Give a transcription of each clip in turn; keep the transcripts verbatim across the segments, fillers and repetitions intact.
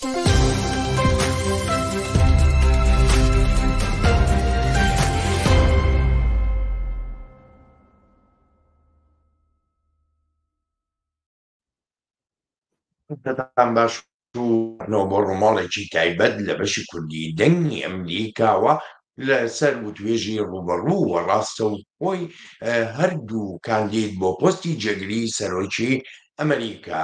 دەتان باش و نۆ بۆ ڕووماڵێکی تایبەت لە بەشی کوردی دەنگی ئەمریکاوە لەسەر وتوێژی ڕوبەڕوو و ڕاستەوخۆی، ئە، هەردوو کاندید بۆ پۆستی جێگری سەرۆکی ئەمریکا.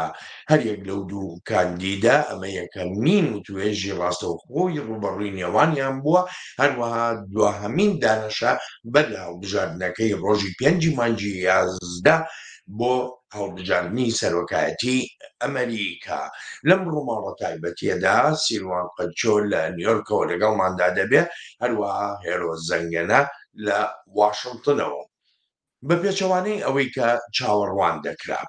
هەر یەک لەو دوو کاندیدە، ئەمە یەکەمین وتوێژی ڕاستەوخۆی ڕوبەڕووی نێوانیان بووە، هەروەها دواهەمین دانەشە بەر لە هەڵبژاردنەکەی ڕۆژی پێنجی مانگی یازدە بۆ هەڵبژاردنی سەرۆکایەتی ئەمریکا. لەم ڕووماڵە تایبەتیەدا سیروان قەچۆ لە نیویۆرکەوە لەگەڵماندا دەبێ، هەروەها هێرۆ زەنگەنە لە واشنگتنەوە. بە پێچەوانەی ئەوەی کە چاوەڕوان دەکرا،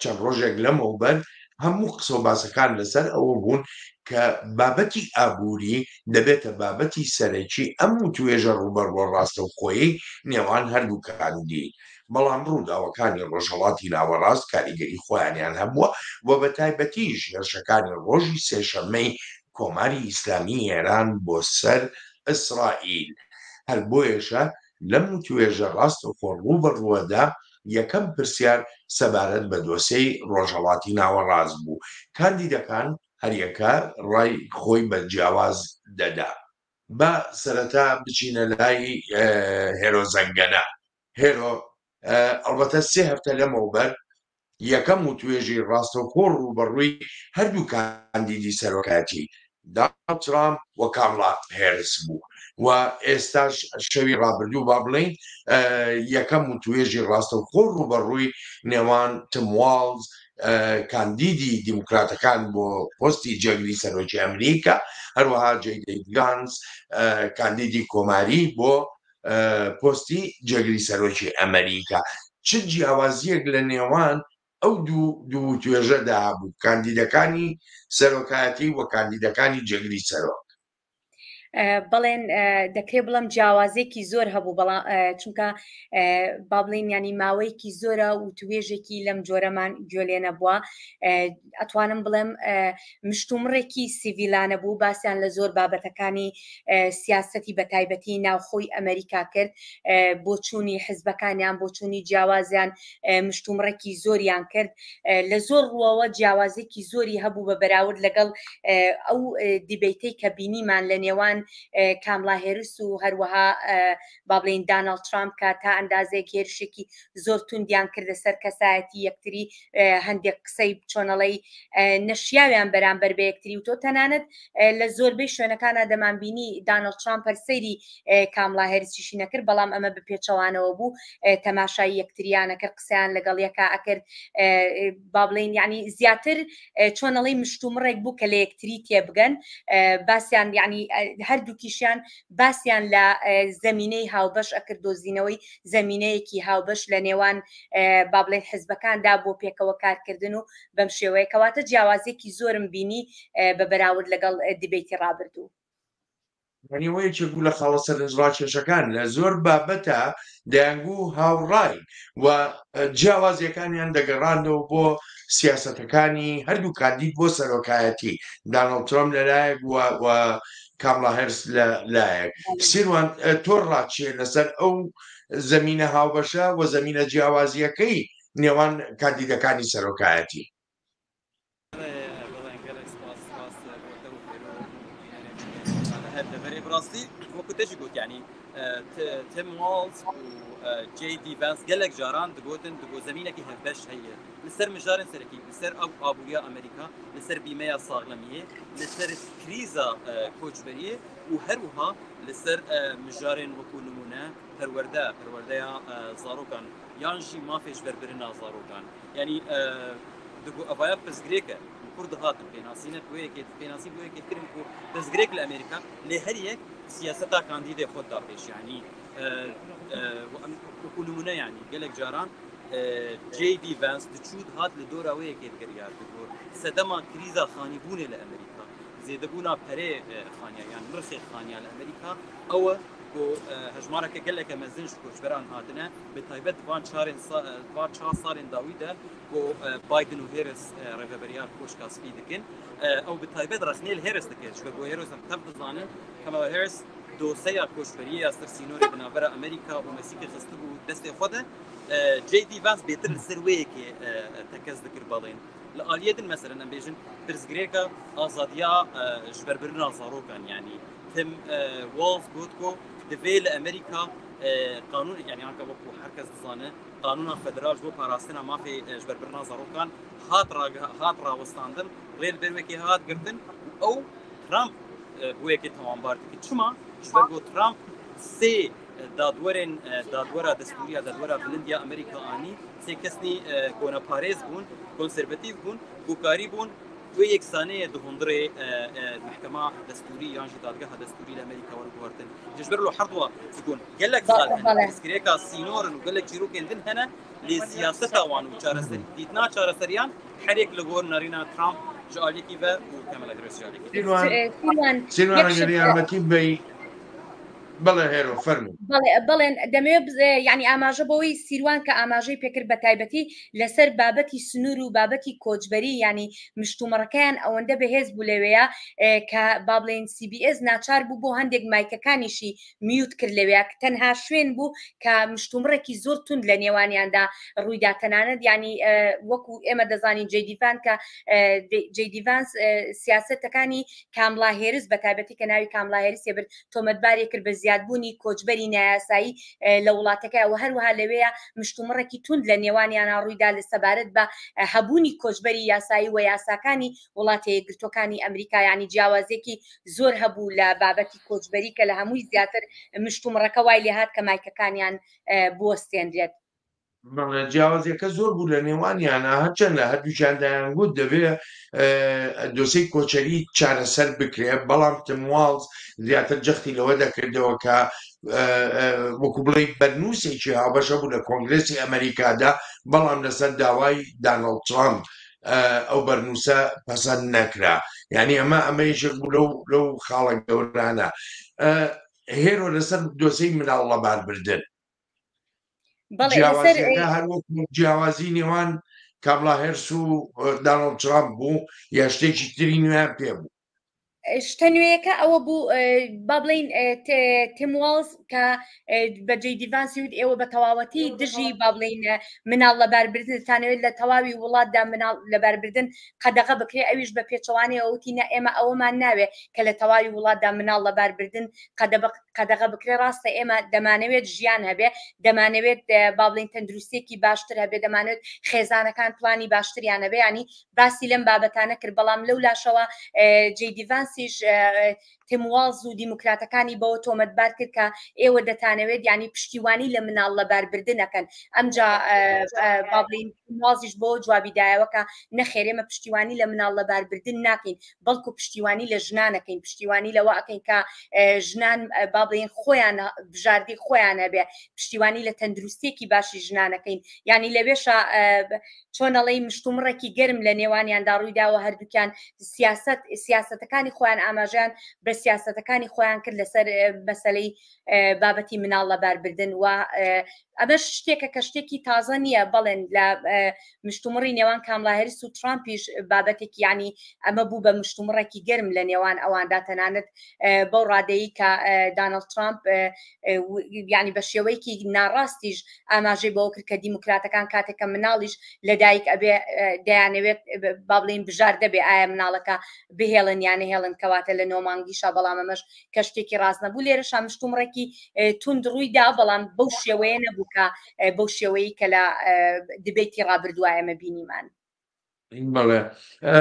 چەند ڕۆژێک لەمەوبەر هەموو قسە و باسەکان لەسەر ئەوە بوون کە بابەتی ئابووری دەبێتە بابەتی سەرەکی ئەم وتوێژە ڕوبەڕوە ڕاستەوخۆیەی نێوان هەردوو کاندید. بەڵام ڕووداوەکانی ڕۆژهەڵاتی ناوەڕاست کاریگەری خۆیانیان هەبووە و بە تایبەتیش هێرشەکانی ڕۆژی سێشەممەی کۆماری ئیسلامی ئێران بۆ سەر ئیسرائیل. هەر بۆیەشە لەم وتوێژە ڕاستەوخۆ ڕوبەڕوەدا یەکەم پرسیار سەبارەت بە دۆسیەی ڕۆژهەڵاتی ناوەڕاست بوو. کاندیدەکان هەریەکە ڕای خۆی بە جیاواز دەدا. با سەرەتا بچینە لای، ئە، هێرۆ زەنگەنە. هێرۆ، ئە، ئەڵبەتە سێ هەفتە لەمەوبەر یەکەم وتوێژی ڕاستەوخۆ ڕوبەڕووی هەردوو کاندیدی سەرۆکایەتی، داناڵد ترامپ و کاملا هێرس بوو و ئێستاش شەوی ڕابردوو با بڵێین، ئە، یەکەم وتوێژی ڕاستەوخۆ ڕوبەڕووی نێوان تم واڵز، ئە، کاندیدی دیموکراتەکان بۆ پۆستی جێگری سەرۆکی ئەمریکا، هەروەها جەی دی ڤانس، ئە، کاندیدی کۆماری بۆ، ئە، پۆستی جێگری سەرۆکی ئەمریکا. چ جیاوازیەک لە نێوان ئەو دوو، دوو توێژەدا هەبوو، کاندیدەکانی سەرۆکایەتی و کاندیدەکانی جێگری سەرۆک؟ ئە، بەڵێن، ئە، دەکرێ بڵێم جیاوازێکی زۆر هەبوو، بەڵام، ئە، چونکە، ئە، با بڵێن، یعنی، ماوەیەکی زۆرە و توێژێکی لەم جۆرەمان گوێ لێ نەبووە. ئە، ئەتوانم بڵێم، ئە، مشتومڕێکی سیڤیلانە بوو، باسیان لە زۆر بابەتەکانی، ئە، سیاسەتی بە تایبەتی ناوخۆی ئەمریکا کرد، ئە، بۆچوونی حزبەکانیان، بۆچوونی جیاوازیان، ئە، مشتومڕێکی زۆریان کرد. ئە، لە زۆر ڕووەوە جیاوازێکی زۆری هەبوو بە بەراورد لەگەڵ، ئە، ئەو، ئە، دیبەیتەی کە بینیمان لە نێوان، ئە، کاملا هێرس و هەروەها، ئە، با بڵێن داناڵد ترامپ کە تا ئەندازەیەک هێرشێکی زۆر توندیان کردە سەر کەسایەتی یەکتری، ئە، هەندێک قسەی چۆنەڵی، ئە، نەشیاویان بەرامبەر بە یەکتری و تۆ تەنانەت، ئە، لە زۆربەی شوێنەکانە دەمان بینی داناڵد ترامپ هەر سەیری، ئە، کاملا هێرسیشی نەکرد، بەڵام ئەمە بە پێچەوانەوە بوو، ئە، تەماشای یەکتریان نەکرد، قسەیان لەگەڵ یەکا ئەکرد، ئە، ئە، با بڵێن، یعنی، زیاتر، ئە، چۆنەڵی مشتومڕێک بوو کە لە یەکتری تێبگەن، ئە، باسیان، یعنی، ئە، هەردووکیشیان باسیان لە، ئە، زەمینەی هاوبەش ئەکرد، دۆزینەوەی زەمینەیەکی هاوبەش لە نێوان، ئە، با بڵێن حزبەکاندا بۆ پێکەوە کارکردن و بەم شێوەیە. کەواتە جیاوازێکی زۆرم بینی، ئە، بە بەراورد لەگەڵ، ئە، دیبەیتی ڕابردوو. یعنی، وەیەکێک بوو لە خاڵە سەرنجڕاکێشەکان. لە زۆر بابەتە دەیانگوو هاوڕاین و، ئە، جیاوازیەکانیان دەگەڕاندەوە بۆ سیاسەتەکانی هەردوو کاندید بۆ سەرۆکایەتی، داناڵد ترامپ لە لایەک و، و کاملا هێرس لە لایەک. سیروان، ئە، تۆ ڕاچیە لەسەر ئەو زەمینە هاوبەشە و زەمینە جیاوازیەکەی نێوان کاندیدەکانی سەرۆکایەتی؟ بەڵێ، بەڵێ، گەلێک سپاس، سپاس بۆ تۆ و خێرۆ و بینەرێک. هەر لەبەرێ بڕاستی، وەکو تەژی گوت، یعنی، ئە، ت-، تیم واڵز و، ئە، جەی دی ڤانس گەلێک جاران دەگوتن، دەگو زەمینێکی هەربەش هەیە. لەسەر مژارێن سەرەکی، لەسەر ئەو ئابووریە ئەمریکا، لەسەر بیمەیە ساغلەمیە، لەسەر کریزە، ئە، کۆچبەریە و هەروها لەسەر، ئە، مژارێن وەکو نمونە پەروەردە، پەروەردەیە، ئە، زارۆکان، یان ژی مافێ ژبەربرنا زارۆکان. یعنی، ئە، دەگو ئەڤایە پرسگرێکە، کورد هاتن پێناسینە، بۆ یەکێت، پێناسی بۆ یەکێت کرن کو پرسگرێک لە ئەمریکا، لێ هەر یەک سیاسەتا کاندیدێ خۆت دا پێش، یعنی، ئە، ئە، و ئەم وەکو نمونە، یعنی، گەلێک جاران، ئە، جەی دی ڤانس دچوود هات لە دۆرا وەیەکێت کریار دەگو سەدەما کریزا خانیبوونێ لە ئەمریکا، زێدەبوونا پەرێ، ئە، خانیا، یان نرخێ خانیا لە ئەمریکا، ئەوە ku, e, hejmareke geleke mezin ji koçberan hatine, bi taybet van çarên sa-, e, van çar salên dawî de ku, e, Biden û Harris, e, rêveberiya Koşka Spî dikin. E, ew bi taybet rexnê li Harris dike, ji ber ku Harris em tev dizanin, Kamala Harris doseya koçberiyê ya ser sînorê di navbera Amerîka û Meksîkê xistibû destê xwe de. E, J D Vance bêtir li ser wê yekê, e, tekez dikir balên. Li aliyê din, meselen, em bêjin pirsgirêka azadiya, e, ji berbirina zarokan, yanî Tim, e, Walz got ku divê li Amerîka, e, qanûn, yanî anka wekû her kes dizane, qanûna federal ji bo parastina mafê, e, ji berbirina zarokan hat ra-, hat rawestandin, rê li ber wekê hat girtin û ew Trump, e, bi wê yekê tawanbar dike. Çima? Ji ber ku Trump sê, e, dadwerên, e, dadwera destûrî ya, dadwera bilind ya Amerîka anî, sê kesnî, e, koneparêz bûn, konservatîf bûn, ku karîbûn wê yeksaniyê di hundirê, e, e, mehkema destûrî yan jî dadgeha destûrî li Amerîka were guhertin. Ji ber lo her dua digon gelek Ba-, sal hene, bale. Pirsgirêka sînorin û gelek çîrokên din hene, lê siyaseta wan û çareserî, dîtina çareseriyan herêk li gor nerîna Trump ji aliyekî ve û Kamala Harris ji aliyekî ve. Sîrwan, Sî-, e, Sîrwan, Sîrwan, yek eger şeş yardımcı bey, bele Hero, fermû. بەڵێ، بەڵێن، دەمەوێت بز-، ئێ، یعنی ئاماژە بەوەی سیروان کە ئاماژەی پێکرد بە تایبەتی لەسەر بابەتی سنوور و بابەتی کۆچبەری، یعنی مشتومڕەکەیان ئەوەندە بەهێز بوو لەوەیە، ئێ، کە با بڵێن سی بی ئێس ناچار بوو بۆ هەندێک مایکەکانیشی میوت کرد لەوەیە، کە تەنها شوێن بوو کە مشتومڕێکی زۆر توند لە نێوانیاندا ڕوویدا. تەنانەت یعنی، ئێ، وەکو ئێمە دەزانین جەی دی ڤان کە، ئێ، دە-، جەی دی ڤانس، ئێ، سیاسەتەکانی کاملا هێرس، بە تایبەتی کە ناوی کاملا هێرسێ برد، تۆمەتباری کرد بە زیادبوونی کۆچبەری نایاسایی، ئێ، لە وڵاتەکەی و هەروەها لەوەیە مشتومڕێکی توند لە نێوانیانە ڕوویدا لە سەبارەت بە، ئێ، هەبوونی کۆچبەری یاسایی و یاساکانی وڵاتە یەکگرتوەکانی ئەمریکا، یعنی جیاوازێکی زۆر هەبوو لە بابەتی کۆچبەری کە لە هەمووی زیاتر مشتومڕەکە وای لێهات کە مایکەکانیان، ئێ، بوەستێنرێت. بەڵێ، جیاوازیەکە زۆر بوو لە نێوانیانە، هەرچەندە هەردووکیان دەیانگوت دەبێ، ئێ، دۆسەی کۆچەری چارەسەر بکرێ، بەڵام تیم واڵز زیاتر جەختی لەوە دەکردەوە کە، ئێ، ئێ، وەکو بڵێ بەرنووسێکی هاوبەشە بوو لە کۆنگرێسی ئەمریکادا، بەڵام لەسەر داوای دانەڵد ترامپ، ئێ، ئەو بەرنووسە پەسەند نەکرا. یعنی ئەمە، ئەمە یەکێک بوو لەو، لەو خاڵە گەورانە. ئێ، هێرۆ لەسەر دۆسەی مناڵ لەباربردن. بەڵێ، لەسەر، جیاوازیەکە ئێ، هەر وەکو جیاوازی نێوان کاملا هێرس و، ئێ، دانەڵد ترامپ بوو، یا شتێکی تری نوێیان پێ بوو؟ شتە نوێیەکە ئەوە بوو، ئێ، با بڵێن، ئێ، تێ-، تیم واڵز کە، ئێ، بە جەی دی ڤانسی وت، ئێوە بە تەواوەتی دژی، با بڵێن، ئێ، مناڵ لەباربردن، دەتانەوێت لە تەواوی وڵاتدا مناڵ لەباربردن قەدەغە بکرێ. ئەویش بە پێچەوانەیە وتی، نە، ئێمە ئەوەمان ناوێ کە لە تەواوی وڵاتدا مناڵ لەباربردن قەدەبە-، قەدەغە بکرێ. ڕاستە، ئێمە دەمانەوێت ژیان هەبێ، دەمانەوێت، ئێ، با بڵێن تەندروستێکی باشتر هەبێ، دەمانەوێت خێزانەکان پلانی باشتریان هەبێ، یعنی باسی لەم بابەتانە کرد. بەڵام لەو لاشەوە، ئێ، جەی دی ڤانسیش، ئێ، تیم واڵز و دیموکراتەکانی بەوە تۆمەتبار کرد کە ئێوە دەتانەوێت، یعنی پشتیوانی لە مناڵ لەباربردنەکەن. ئەمجا، ئێ، ئێ، با بڵێن تیم واڵزیش بەوە جوابی دایەوە کە نەخێر، ئێمە پشتیوانی لە مناڵ لەباربردن ناکەین، بەڵکو پشتیوانی لە ژنانەکەین، پشتیوانی لەوە ئەکەین کە، ئێ، ژنان، ئێ، با بڵێن خۆیان، بژاردەی خۆیان هەبێ، پشتیوانی لە تەندروستیەکی باشی ژنانەکەین. یعنی لەوێشە، ئێ، چۆن ئەڵێی مشتومڕێکی گەرم لە نێوانیاندا ڕوویداوە، هەردووکیان سیاسەت، سیاسەتەکانی خۆیان ئاماژەیان بە سیاسەتەکانی خۆیان کرد لەسەر، ئێ، مەسەلەی، ئێ، بابەتی مناڵ لەباربردن و، ئێ، ئەمەش شتێکە کە شتێکی تازە نییە. بەڵێن لە، ئێ، مشتومڕی نێوان کاملا هەریس و ترامپیش بابەتێکی، یعنی ئەمە بوو بە مشتومڕێکی گەرم لە نێوان ئەواندا، تەنانەت، ئێ، بەو ڕادەیی کە، ئێ، دانەڵد ترامپ، ئێ، ئێ، و-، یعنی بە شێوەیەکی ناڕاستیش ئاماژەی بەوە کرد کە دیموکراتەکان کاتێک کە مناڵیش لەدایک ئەبێ، ئێ، دەیانەوێت، ئێ، ب-، با بڵێن بژاردە بێ، ئایا مناڵەکە بهێڵن یان نەهێڵن، کەواتە لە نۆ مانگیشا، بەڵام ئەمەش کە شتێکی ڕاست نەبوو. لێرەشا مشتومڕێکی، ئێ، توند ڕوویدا، بەڵام بەو شێوەیە نەبوو کە، ئێ، بەو شێوەیە کە لە، ئێ، دبێتی ڕابردووە ئێمە بینیمان. بەڵێ. ئێ،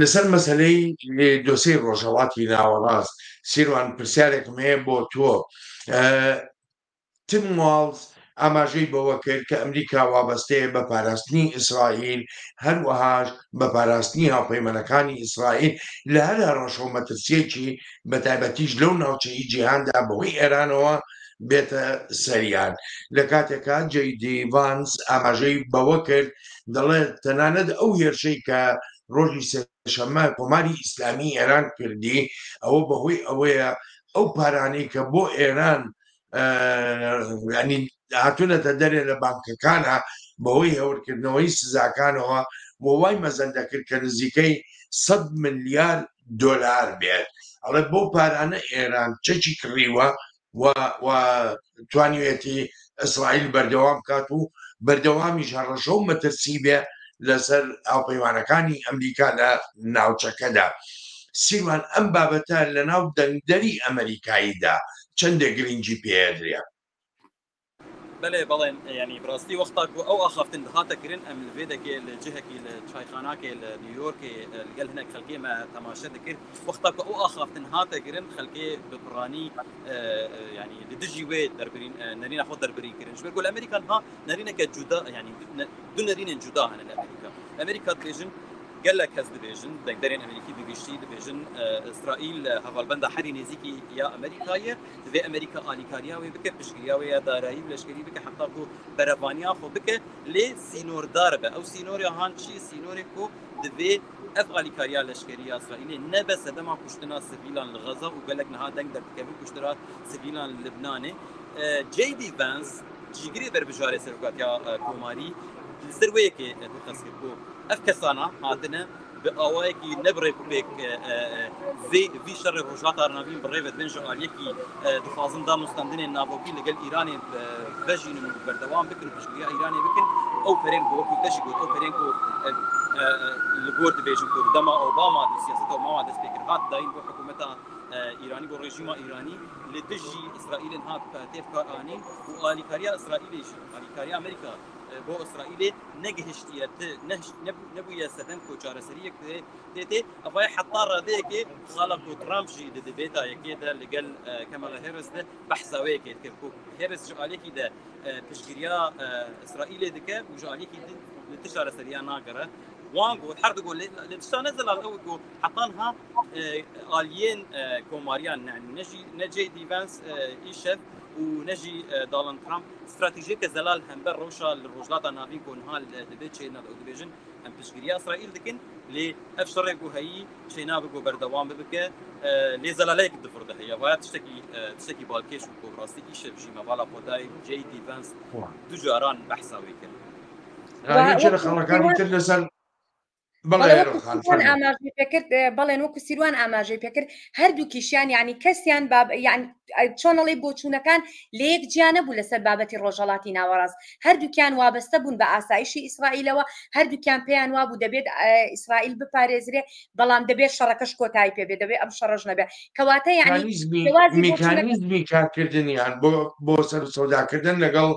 لەسەر مەسەلەی، ئێ، دۆسەی ڕۆژهەڵاتی ناوەڕاست، سیروان، پرسیارێکم هەیە بۆ تۆ. ئێ، تیم واڵز ئاماژەی بەوە کرد کە ئەمریکا وابەستەیە بە پاراستنی ئیسرائیل، هەروەهاش بە پاراستنی هاوپەیمانەکانی ئیسرائیل لە هەر هەڕەشە و مەترسیەکی، بە تایبەتیش لەو ناوچەی جیهاندا بەهۆی ئێرانەوە بێتە سەریان. لە کاتێکا جەی دی ڤانس ئاماژەی بەوە کرد، دەڵێت تەنانەت ئەو هێرشەی کە ڕۆژی سێشەممە کۆماری ئیسلامی ئێران کردی، ئەوە بەهۆی ئەوەیە ئەو پارانەی کە بۆ ئێران ینی هاتوونەتە دەرێ لە بانکەکانە بەهۆی هەورکردنەوەی سزاکانەوە، بۆ وای مەزەن دەکرد کە نزیکەی سەد ملیار دۆلار بێت. ئەڵێ بۆ پارانە ئێران چەکی کڕیوە و توانیوێتی ئیسرائیل بەردەوام بکات و بەردەوامیش هەڕەشە و مەترسی بێ لەسەر هاوپەیمانەکانی ئەمریکا لە ناوچەکەدا. سیروان، ئەم بابەتە لە ناو دەنگدەری ئەمریکاییدا چەندێک گرنگی پێدرێ؟ بەێ بەڵێن، ینی بڕاستی وەختا کو ئەو ئاخافتن دهاتە کرن، ئەم لە vêdekê li cihekî li çayxanakê li New Yorkê li gel hinek xelkê me temaşe dikir. Wexta ku ew axaftin hate kirin, xelkê bi piranî, e, e, yanî li dijî wê derbirîn, e, nerîna xwe derbirîn kirin. Ji ber ku li Amerîka niha nerîneke cuda, yanî ne-, du nerînên cuda hene li Amerîka. Amerîka dibêjin, gelek kes dibêjin, dengderên Amerîkî bi giştî dibêjin, e, Îsraîl, e, hevalbenda herî nêzîkî ya Amerîka ye, divê Amerîka alîkariya wê bike, piştgiriya wê ya darayî û leşkerî bike, heta ku berevaniya xwe bike, lê sînordar be. Ew sînorê han çi? Sînorê ku divê ev alîkariya leşkerî ya Îsraîlê nebe sedema kuştina sivîlan li Xeza û gelek niha deng derdikevin kuştina sivîlan li Libnanê. E, J D Vance, cîgirê berbijarê serokatiya, e, komarî, li ser wê yekê, e, dûr xist kir ku ev kesana hatine bi awayekî ne bi rêk û pêk, e, e, e, vê, vî şerê Rojhilata Navîn bi rê ve dibên ji aliyekî, e, dixwazin danûstandinên navokî li gel Îranê, e, vejînin û berdewam bikin û piştgiriya Îranê bikin. Ew perên ku wekî te jî got, ew perên ku, e, e, e, li gor dibêjin ku dema Obama de, siyaseta Obama dest pê kir, hat dayîn bo hikûmeta, e, Îranî, bo rejîma Îranî, li dijî Îsraîlê niha tê bi kar anîn û alîkariya Îsraîlê jî, alîkariya Amerîka, e, bo Îsraîlê negihiştiye, ti-, nehiş-, nebû-, nebûye sedem ku çareseriyek tê, tê, tê. Evayê heta radeyekê xala ku Trump jî di debêta yekê de li gel, e, Kamala Harris de behsa wê yekê dikir ku Harris ji aliyekî de, e, piştgiriya, e, Îsraîlê dike û ji aliyekî din li ti çareseriya nagere. Wan got, her du got, lê, lê tişta ne zelal ew ku heta niha, e, aliyên, e, komariyan, ne, ne jî, ne J D Vance, e, îşev û ne jî, e, Donald Trump stratejiyeke zelal hember rewşa li Rojhilata Navîn ku niha li, dibê çênabe û dibêjin em piştgiriya Îsraîl dikin, lê ev şerê ku heyî çênabe ku berdewam bibike, e, lê zelaleyek di vir de heye. Vaya tiştekî, e, tiştekî balkêş û ku bi rastî îşev jî me vala xwe dayî J D Vance du caran behsa wê kir. Yanî çi li xelkekî tir li ser بەڵێ، وەکو سیروان ئاماژەی پێکرد، بەڵێن، وەکو سیروان ئاماژەی پێکرد، هەردووکیشیان، یعنی کەسیان باب-، یعنی، چۆنەڵی بۆچوونەکان لە یەک جیا نەبوو لەسەر بابەتی ڕۆژهەڵاتی ناوەڕاست. هەردووکیان وابەستە بوون بە ئاسایشی ئیسرائیلەوە، هەردووکیان پێیان وابوو دەبێت، ئە، ئیسرائیل بپارێزرێ، بەڵام دەبێت شەڕەکەش کۆتایی پێ بێ، دەبێت ئەم شەڕەش نەبێ. کەواتە، یعنی، مکانیزمی، شێوازی بۆچوونەکان مکانیزمی کارکردنیان بۆ، بۆ سەر و سەوداکردن لەگەڵ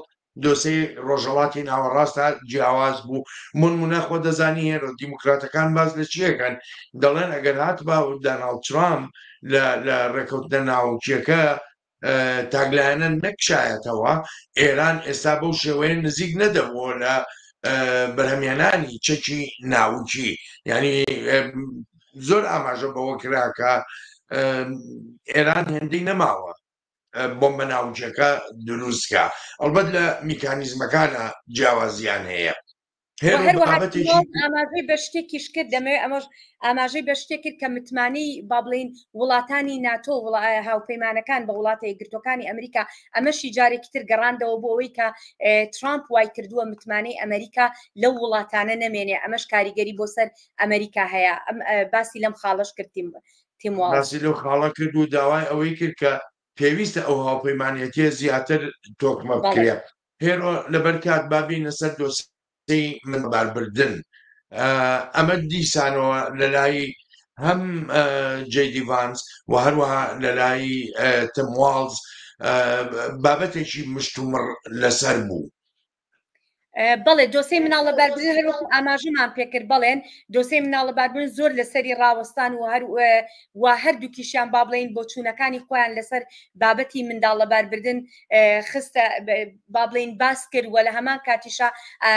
دۆسەی ڕۆژهەڵاتی ناوەڕاستە جیاواز بوو. من منە خۆ دەزانی هێرۆ دیموکراتەکان باز لە چیەکەن؟ دەڵێن ئەگەر هاتبا و داناڵد ترامپ لە، لە ڕێکەوتنە ناوکیەکە، ئە، تاگلایەنە نەکشایەتەوە، ئێران ئێستا بەو شێوەیە نزیک نەدەبووە لە، ئە، بەرهەمێنانی چەکی ناوکی. یعنی، ئە، زۆر ئاماژە بەوە کرا کە، ئە، ئێران هێندەی نەماوە، ئە، بۆمبە ناوکیەکە دروستکە. ئەڵبەت لە میکانیزمەکانە جیاوازیان هەیە. هەروەها ئاماژەی بە شتێکیش کرد، دەمەوێت ئەمەش ئاماژەی بە شتێک کرد کە متمانەی، با بڵین، وڵاتانی ناتۆ، وڵا-، هاوپەیمانەکان بە وڵاتە یەکگرتوەکانی ئەمریکا، ئەمەشی جارێکی تر گەڕاندەوە بۆ ئەوەی کە، ئێ، ترامپ وای کردووە متمانەی ئەمریکا لەو وڵاتانە نەمێنێ. ئەمەش کاریگەری بۆ سەر ئەمریکا هەیە. ئەم، ئێ، باسی لەم خاڵەش کرد تیم، تیم واڵز. باسی لەو خاڵە کرد و داوای ئەوەی کرد کە پێویستە ئەو هاوپەیمانێتیە زیاتر تۆکمە بکرێ. هێرۆ لەبەر کات با بینە سەر دۆسەی منداڵباربردن. ئە، ئەمە دیسانەوە لە لای هەم، ئە، جەی دی ڤانس و هەروەها لە لای، ئە، تم واڵز، ئە، بابەتێکی مشتومڕ لەسەر بوو. ئە، بەڵێ، دۆسەی مناڵەباربردن هەروەکو ئاماژەمان پێکرد، بەڵێن، دۆسەی مناڵەباربردن زۆر لەسەری ڕاوەستان و هەر، ئە، و هەردووکیشیان، با بڵێن، بۆچوونەکانی خۆیان لەسەر بابەتی منداڵەباربردن، ئە، خستە، ب-، با بڵێن، باس کرد و لە هەمان کاتیشا، ئە،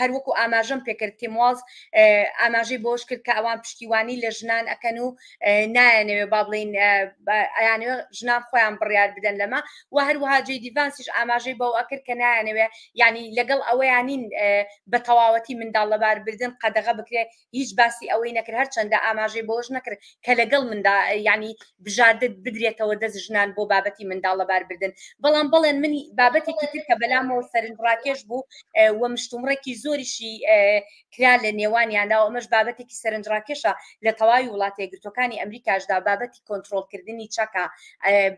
هەروەکو ئاماژەم پێکرد، تیم واڵز، ئە، ئاماژەی بۆش کرد کە ئەوان پشتیوانی لە ژنان ئەکەن و، ئە، نایەنەوێ، با بڵێن، ئە، بە-، ئەیانەوێ ژنان خۆیان بڕیار بدەن لەمە. و هەروەها جەی دی ڤانسیش ئاماژەی بەوە ئەکرد کە نایەنەوێ، یعنی، لە لەگەڵ ئەوەیان نین بە تەواوەتی منداڵ لەباربردن قەدەغە بکرێ، هیچ باسی ئەوەی نەکرد، هەرچەندە ئاماژەی بۆش نەکرد کە لەگەڵ مندا یعنی بژاردە بدرێتەوە دەست ژنان بۆ بابەتی منداڵ لەباربردن. بەڵام بەڵێن من بابەتێکی تر کە بەلامەوە سەرنجڕاکێش بوو و مشتومڕێکی زۆریشی کرا لە نێوانیاندا و ئەمەش بابەتێکی سەرنجڕاکێشە لە تەواوی وڵاتە یەکگرتوەکانی ئەمریکاشدا، بابەتی کۆنتترۆلکردنی چەکە.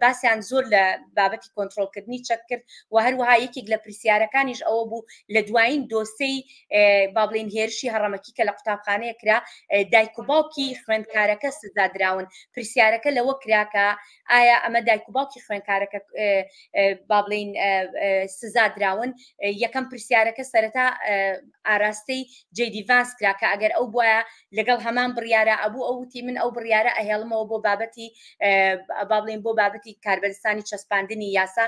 باسیان زۆر لە بابەتی کۆنتترۆلکردنی چەک کرد و هەروەها یەکێک لە پرسیارەکانیش ئەوە بوو لە دوایین دۆسەی با بڵێن هێرشی هەڕەمەکی کە لە قوتابخانەیە کرا، دایک و باوکی خوێندکارەکە سزا دراون. پرسیارەکە لەوە کرا کە ئایا ئەمە دایک و باوکی خوێندکارەکە با بڵێن سزا دراون؟ یەکەم پرسیارەکە سەرەتا ئاراستەی جەیدی ڤانس کرا کە ئەگەر ئەو بواە لەگەڵ هەمان بڕیارە ئەبوو، ئەو وتی من ئەو بڕیارە ئەهێڵمەوە بۆ بابەتی با بڵێن بۆ بابەتی کاربەرستانی چەسپاندنی یاسا،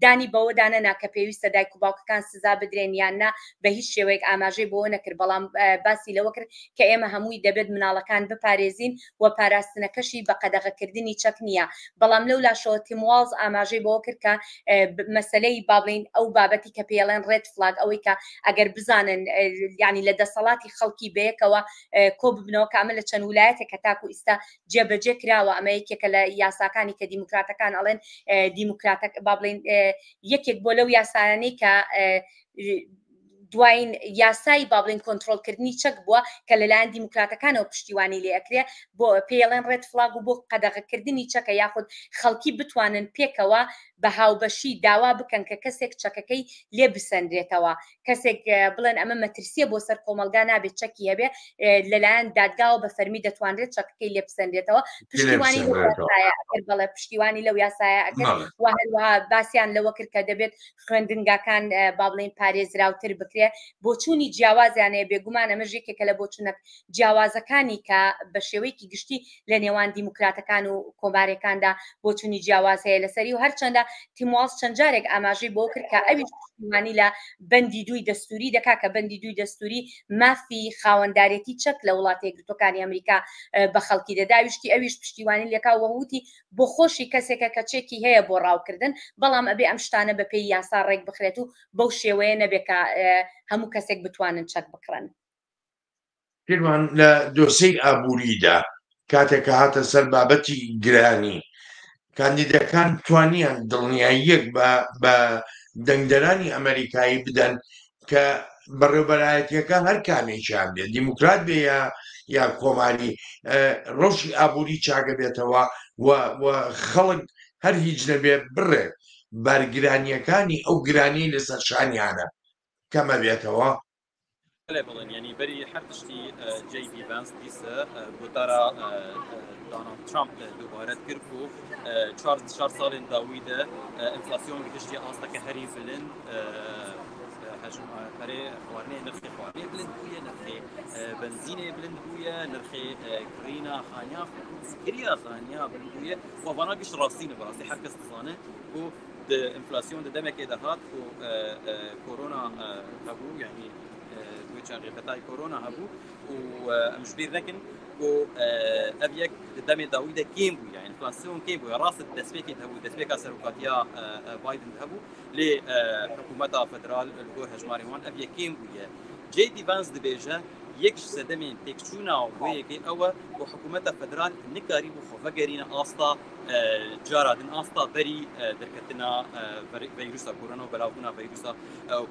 دانی بەوەدا نەنا کە پێویستە دایک و باوکەکان سزا بدرێن یان نا، بە هیچ شێوەیەک ئاماژەی بۆ نەکرد، بەڵام باسی لەوە کرد کە ئێمە هەمووی دەبێت مناڵەکان بپارێزین و پاراستنەکەشی بە قەدەغەکردنی چەک نییە. بەڵام لەو لاشەوە تیم واڵز ئاماژەی بۆ کرد کە مەسلەی با بڵێن ئەو بابەتی کە پێڵێن ڕێد فلاگ، ئەوەی کە ئەگەر بزانن یعنی لە دەسەڵاتی خەڵکی بەیەکەوە کۆ ببنەوە کە ئەمە لە چەند ولایەتێک کە تاکو ئیستا جێبەجێ کراوە، ئەمە یەکێکە لە یاساکانی کە دیموکراتەکان ئەڵێن دیموکراتەک با بڵێن یەکێک بۆ لەو یاسایانەی کە دوایین یاسای با بڵێن کۆنتترۆلکردنی چەک بووە کە لەلایەن دیموکراتەکانەوە پشتیوانی لێ ئەکرێ، بۆ پێڵێن ڕێد فلاگ و بۆ قەدەغەکردنی چەکە یاخود خەڵکی بتوانن پێکەوە بە هاوبەشی داوا بکەن کە کەسێک چەکەکەی لێ بسەنرێتەوە. کەسێک بڵێن ئەمە مەترسیە بۆ سەر کۆمەلگا، نابێت چەکی هەبێ، لەلایەن دادگاوە بە فەرمی دەتوانرێت چەکەکەی لێ بسەنرێتەوە. پشتیوانی لەو یاسایە ئەکرد، بەڵێ پشتیوانی لەو یاسایە ئەکرد و هەروەها باسیان لەوە کرد کە دەبێت خوێندنگاکان با بڵێن پارێزراوتر بکرێ. بۆچوونی جیاوازیانەیە، بێگومان ئەمە ژێکێکە لە بۆچوونە جیاوازەکانی کە بە شێوەیەکی گشتی لە نێوان دیموکراتەکان و کۆمارەکاندا بۆچوونی جیاواز هەیە لەسەری و هەرچەندە تیم واڵز چەند جارێک ئاماژەی بۆ کرد کە ئەویش پشتیوانی لە بەندی دووی دەستوری دەکا کە بەندی دووی دەستوری مافی خاوەندارێتی چەک لە وڵاتە یەکگرتوەکانی ئەمریکا بە خەڵکی دەدا. ئەویشتی ئەویش پشتیوانی لەکا وەهوتی بۆ خۆشی کەسێکە کە چێکی هەیە بۆ ڕاوکردن، بەڵام ئەبێ ئەم شتانە بە پێی یاسا ڕێک بخرێت و بەو شێوەیە نەبێ کە هەموو کەسێک بتوانن چەک بکڕن. پیرمان لە دۆسەی ئابووریدا کاتێک کە هاتە سەر بابەتی گرانی، کاندیدەکان توانیان دڵنیاییەک بە بە دەنگدەرانی ئەمریکایی بدەن کە بەڕێوبەرایەتیەکە هەر کامێکیان بێت، دیموکرات بێ یا یا کۆماری، ڕەوشی ئابووری چاگە بێتەوە و خەڵک هەر هیچ نەبێت بڕێ بارگرانیەکانی ئەو گرانی لەسەر شانیانە کەمە بێتەوە. بەڵێ بڵێن یعنی بەری هەر تشتی جەی دی ڤانس دیسە گوتارا دۆناڵد ترامپ دووبارە کرد و چوار چوار ساڵێن داویدە ئەنفلاسیۆن گشتی ئاستەکە هەری بلند هەژم پەرێ خواردنێ نرخی خواردنێ بلند بووە نرخی بنزینێ بلند بووە نرخی کڕینا خانیا کریا خانیا بلند بووە وەڤانا گشت ڕاستینە بەڕاستی هەر کەس دەزانێت و ئەنفلاسیۆن دە دەمێکێ دەهات و کۆرۆنا هەبوو یعنی دوێ چاغێ بەتای کۆرۆنا هەبوو و ئەم ژبیر نەکن و ئەڤ یەک دەمێ داوی دە کێم بوو یعنی ئەنفلاسیۆن کێم بوو ڕاست دەستپێکێت هەبوو دەستپێکا سەرۆکاتیا بایدن هەبوو لێ حکوومەتا فەدرال گۆر هەژماری وان ئەڤ یەکێم بووە جەی دی ڤانس دەبێژە یەک سەدەمێن تێکچوونا وەیەکێ ئەوە و حکوومەتە فەدرال نکاری بوو خۆ ڤەگەرینە ئاستا جارا دن ئاستا بەری دەرکەتنا ڤەیروسا کۆرۆنا و بەلاوبوونا ڤەیروسا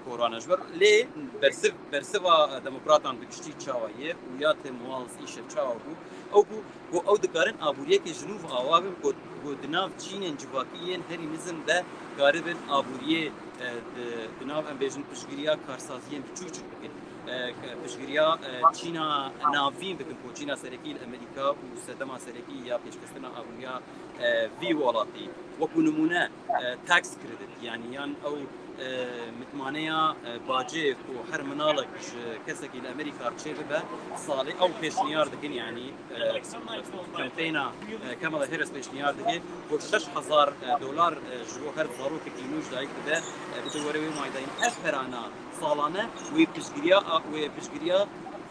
کۆرۆنا ژبەر لێ بەرسڤ بەرسڤا دەموکراتان بگشتی چاوە یە و یا تێم واڵز ئیشە چاوە بوو ئەو بوو بۆ ئەو دکارن ئابووریەکی ژنوڤ ئاوا بن بۆ بۆ دناو چینên civakî yên herî nizm de karibin aboriyê di nav em bêjin piştgiriya karsaziyên biçûçik bikin, piştgiriya çîna navîn bikin ku çîna serekî li Amerîka û sedema serekî ya pêşxistina aboriya vî welatî. Wekû nimûne tax credit, yanî yan ew mitmaneya bacê ku her minalek ji kesekî li Amerîka çê bibe, salê ew pêşniyar dikin, yanî Kampeyna Kamala Harris pêşniyar dike ku şeş hezar dolar ji bo her zarokekî nû ji dayik dibe, bide were wê maydayîn. Ev perana salane wê piştgiriya wê piştgiriya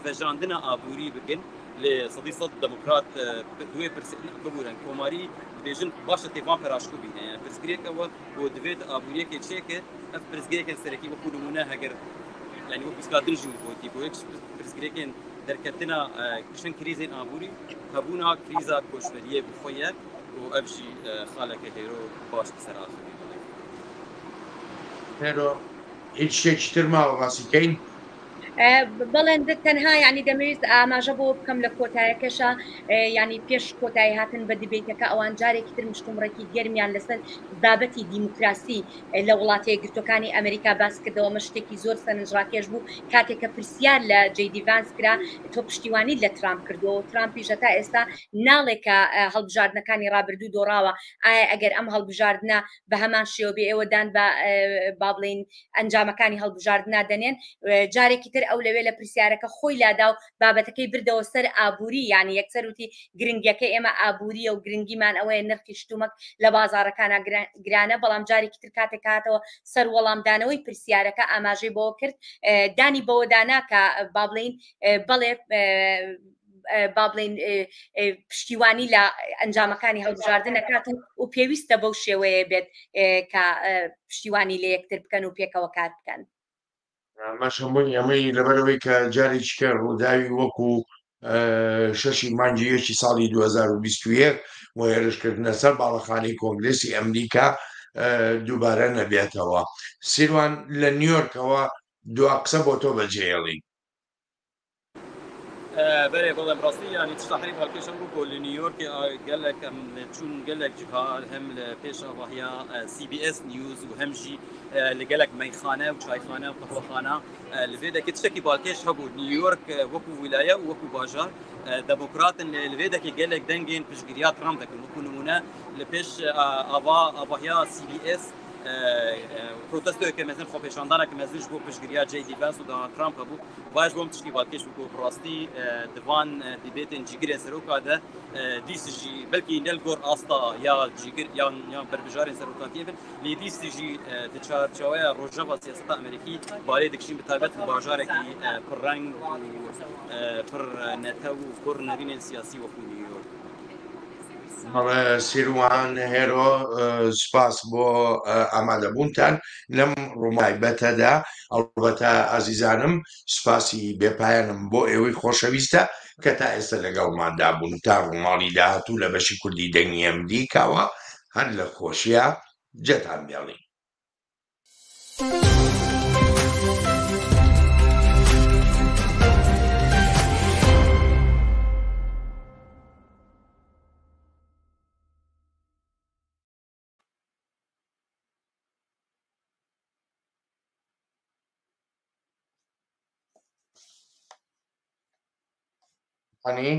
vejandina aborî bikin. Lê sedî sed demokrat, e, bi wê pirsê bibûrin. Komarî dibêjin baş e tê van peraşkû bîne. Yani pirsgirêk ew e ku divê di aboriyekê çêke, ev pirsgirêkên serekî wekû nimûne heger, yani wekû pirsgirêka din jî min gotî, ku yek ji pirsgirêkên derketina, e, çend krîzên aborî hebûna krîza koçberiyê bi xwe ye û ev jî, e, xaleke hêro baş li ser axivî. Hêro, هیچ شتێکی تر ماوە باسی کەین؟ ئە، بەڵێن، تەنها، یعنی، دەمەویست ئاماژە بۆ بکەم لە کۆتایەکەشە، ئە، یعنی، پێش کۆتایی هاتن بە دیبێتەکە، ئەوان جارێکی تر مشتومڕێکی گەرمیان لەسەر بابەتی دیموکراسی، ئە، لە وڵاتە یەکگرتوەکانی ئەمریکا باس کردەوە. مە شتێکی زۆر سەرنجڕاکێش بوو کاتێک کە پرسیار لە جەیدی ڤانس کرا، تۆ پشتیوانی لە ترامپ کردووە و ترامپیش هەتا ئێستا ناڵێ کە، ئە، هەڵبژاردنەکانی ڕابردوو دۆڕاوە. ئایا ئەگەر ئەم هەڵبژاردنە بە هەمان شێوە بێ ئێوە دان بە، ئە، با بڵێن ئەنجامەکانی هەڵبژاردنا دەنێن؟ ئە، جارێکی تر ئەو لەوێ لە پرسیارەکە خۆی لادا و بابەتەکەی بردەوە سەر ئابووری، یعنی یەکسەر وتی گرنگیەکە ئێمە ئابووریە و گرنگیمان ئەوەیە نرخی شتومەک لە بازارەکانە گرا-، گرانە، بەڵام جارێکی تر کاتێک هاتەوە سەر وەڵامدانەوەی پرسیارەکە ئاماژەی بەوە کرد، ئە، دانی بەوەدا ناکا، با بڵێن، ئە، بەڵێ، ئە، ئە، با بڵێن، ئە، ئە، پشتیوانی لە ئەنجامەکانی هەڵبژاردن نەکات و، و پێویستە بەو شێوەیە بێت، ئە، کە، ئە، پشتیوانی لە یەکتر بکەن و پێکەوە کار بکەن. ئەمەش هەمووی ئەمەی لەبەرەوەی کە جارێکی کە ڕووداوی وەکو، ئە، شەشی مانگی یەکی ساڵی دوو هەزار و بیست و یەک و هێرشکردنە سەر باڵەخانەی کۆنگرێسی ئەمریکا، ئە، دووبارە نەبێتەوە. سیروان، لە نیویۆرکەوە دوا قسە بۆ تۆ بەجێهێڵین. ئە، بەێ، بەڵێ، بڕاستی، یعنی، تشتا حەریف هەڵکێشم بوو بۆ لە نیویۆرکی، ئا، گەلێک ئەم چوون گەلێک جیها، هەم لە پێش ئاواهیا، ئە، سی بی ئێس نیوز و هەم ژی، ئە، لە گەلێک مەیخانە و چایخانە و قەهوەخانە، ئە، لە vê dekê tiştekî balkêş hebû. نیویۆرک، ئە، وەکو ویلایە و وەکو باژار، ئە، دموکرات in، لە، لە vê dekê gelek dengên piştgiriya Trump dikin. Wekû nimûne li pêş، ئە، ئاوا-، ئاواهیا سی بی ئێس، ئە، ئە، protestoyeke mezin، xwepêşandaneke mezin ji bo piştgiriya J D Vance û Donald Trump hebû. Vayş bom tişkî balkêş bû ku bi rastî, e, di van, e, dîbêtên cîgirên seroka de, e, dîs jî belkî ne li gor asta ya cîgir yan, yan berbijarên serokatiyê bin, lê dîs jî, e, di çarçaweya rojeva siyaseta Amerîkî balê dikişîn, bi taybet li bajarekî, e, pirreng û, e, pir netew û pir nerînên siyasî wekû New York. بەڵێ، سیروان هێرۆ، ئە، سپاس بۆ، ئە، ئامادەبوونتان لەم ڕوومای بەتەدا. ئەڵبەتە ئازیزانم، سپاسی بێپایانم بۆ ئێوەی خۆشەویستە کە تا ئێستا لەگەڵماندا بوون. تا ڕووماڵی داهاتوو لە بەشی کوردی دەنگی ئەمریکاوە، هەر لە خۆشیە جێتان بێڵین. هەنی؟